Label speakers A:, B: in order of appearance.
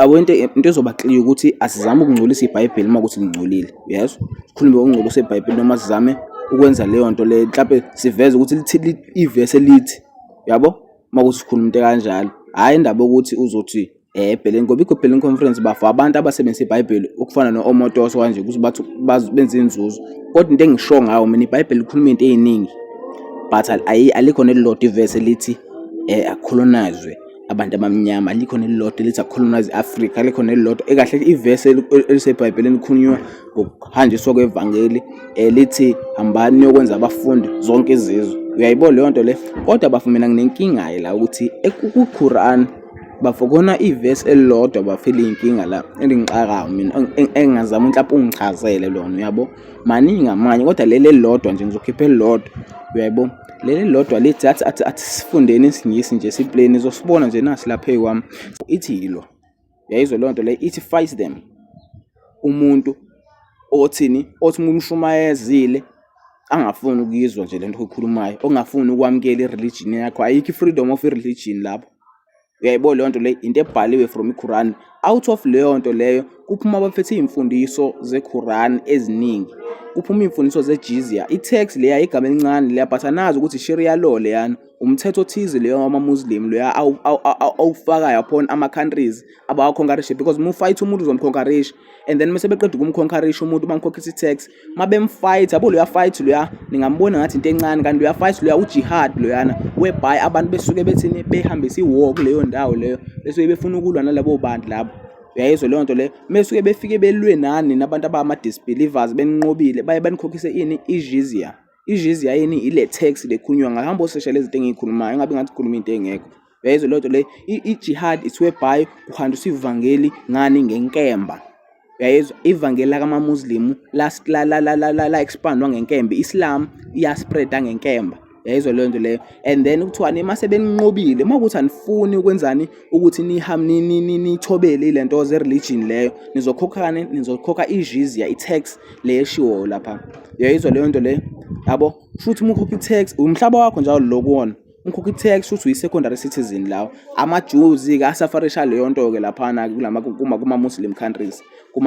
A: Yabo, into ezoba clear ukuthi asizame ukungcolisa iBhayibheli uma kuwukuthi lingcolile, uyezwa? Sikhulume ngokungcolisa iBhayibheli noma sizame ukwenza leyo nto leyo, mhlampe siveze ukuthi lithi ivesi elithi, uyabo? Uma kuwukuthi sikhuluma into ekanjalo, hhayi indaba yokuthi uzothi eBerlin, ngoba i-Berlin Conference bafo abantu abasebenzisa iBhayibheli ukufana no-Omotoso kanje ukuthi bathi benze inzuzo. Kodwa into engisho ngayo mina, iBhayibheli likhuluma iy'nto ey'ningi but alikho nelilodwa ivesi elithi aku-colonise-we abantu abamnyama, alikho nelilodwa elithi aku-colonise i-Afrika, alikho nelilodwa ekahle ivesi eliseBhayibhelini likhulunywa ngokuhanjiswa kwevangeli lithi hambani niyokwenza abafundi zonke izizwe. Uyayibona leyo nto le? Kodwa bafo, mina nginenkinga-ke la ukuthi ku-Quran bafo khona ivesi elilodwa bafo eliyinkinga la elingixakayo mina, engingazama mhlampe ungichazele lona, uyabo? Maningi amanye kodwa leli elilodwa nje ngizokhipha elilodwa, uyayibona? Leli elilodwa lithi athi sifundeni isiNgisi nje si-plain, nizosibona nje nasi lapha phezu kwami. Ithi yilo, uyayizwa leyo nto leyo? Ithi fight them. Umuntu othini, othi uma umshumayezile angafuni ukuyizwa nje lento oyikhulumayo, ongafuni ukwamukela i-religion yakho, ayikho i-freedom of i-religion lapho. Uyayibona leyo nto leyo? Into ebhaliwe from i-Quran. Out of leyo nto leyo kuphuma abaphethe iy'mfundiso ze-Quran eziningi, kuphuma iy'mfundiso ze-jizya, i-tax leya, igama elincane leya, but anazi ukuthi i-Sharia law leyana, umthetho othize leyo wama-Muslim loya awufakayo upon ama-countries abawa-conquerishe, because uma u-fight umuntu uzom-conquerisha and then mase beqeda ukum-conquerisha umuntu bamkhokhisa i-tax uma bem-fight, yabo? Loya fight loya ningambona ngathi into encane, kanti loya fight loya ujihad loyana, whereby abantu besuke bethini, behambise i-war kuleyo ndawo leyo, besuke befuna ukulwa nalabo bantu labo, uyayizwa leyo nto leyo? Mesuke befike belwe nani nabantu abama-disbelievers, beninqobile, baye banikhokhise ini? I-jizya. I-jizya yini? Ile tax lekhulunywa ngayo. Hamba osesha lezi zinto engiyikhulumayo, engabe ngathi khuluma into engekho, uyayizwa leyo nto leyo? I-jihad is whereby kuhanjiswa ivangeli ngani? Ngenkemba, uyayizwa? Ivangeli lakamaMuslim la expandwa ngenkemba, i-Islam iya-spreada ngenkemba, uyayizwa leyo nto leyo? And then kuthiwani mase beninqobile, uma kuthi anifuni ukwenzani ukuthi nihambe nithobele ile nto ze-religion leyo, nizokhokhani? Nizokhokha i-jizya, i-tax le eshiwoyo lapha, uyayizwa leyo nto leyo? Yabo, futhi uma ukhokha i-tax, umhlaba wakho njalo lo kuwona, ukhokha i-tax futhi uyi-secondary citizen lawo. Ama-Jews-ke a-sufferisha leyo nto-ke laphana kulama kuma-Muslim countries kuma.